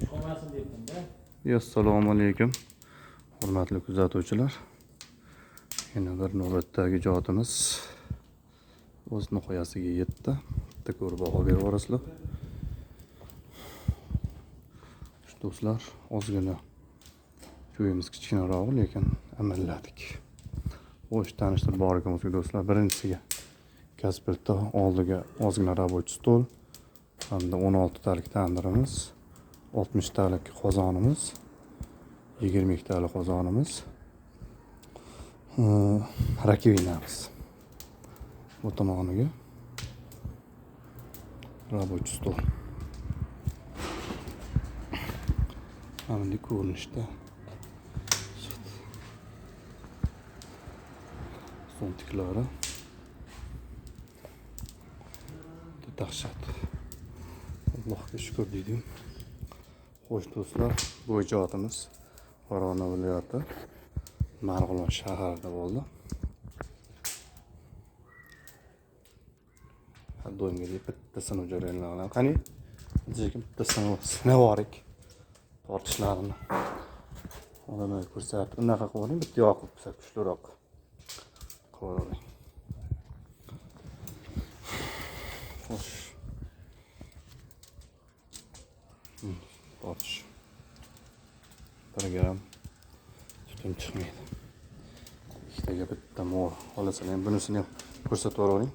Qolmasin debdim-da. Assalomu alaykum, hurmatli kuzatuvchilar. Yana bir navbatdagi ijodimiz o'z nihoyasiga yetdi. Bitta ko'rib baho berib yuborasizlar. Shu do'stlar, ozgina joyimiz kichkinaroq, lekin amalladik. Xo'sh, tanishtirib borganimizga do'stlar, birinchisiga gaz plita oldiga ozgina рабочий stol hamda 16 talik tandirimiz, 60 talik qozonimiz, 22 talik qozonimiz, rakovinamiz. Bu tomoniga рабочий stol. Mana bunday ko'rinishda chiqdi. Zontiklari dahshat. Allohga shukur deydi. Xo'sh do'stlar, bu ijodimiz Farg'ona viloyati Marg'ilon shahrida bo'ldi. Har doimgidek bitta sinov jarayonlarini qilamiz. Qani, bitta sinov orik tortishlarini odamlarga ko'rsatib, unaqa qilib oling, bitta yoqib, sal kuchliroq qilib oling. Xo'sh. Tortish. 1 gram tutun chiqmaydi. Ikkitaga bitta mo'r olasizlar, ham bunisini ham ko'rsatib yuboring.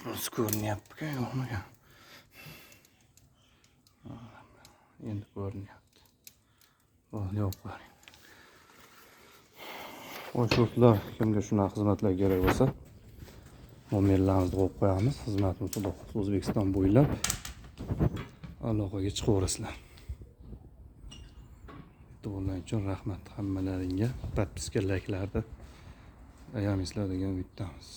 Bunisi ko'rinyapti-ku, yo'qmi? Endi ko'rinyapti. Bo'ldi, yo'q ko'ring. Xo'sh do'stlar, kimga shunaqa xizmatlar kerak bo'lsa, nomerlarimizni qo'yib qo'yamiz. Xizmatimiz xudo xohlasa O'zbekiston bo'ylab aloqaga chiqaverasizlar. E'tiborlaring uchun rahmat hammalaringga. Podpiska, layklarni ayamaysizlar degan umiddamiz.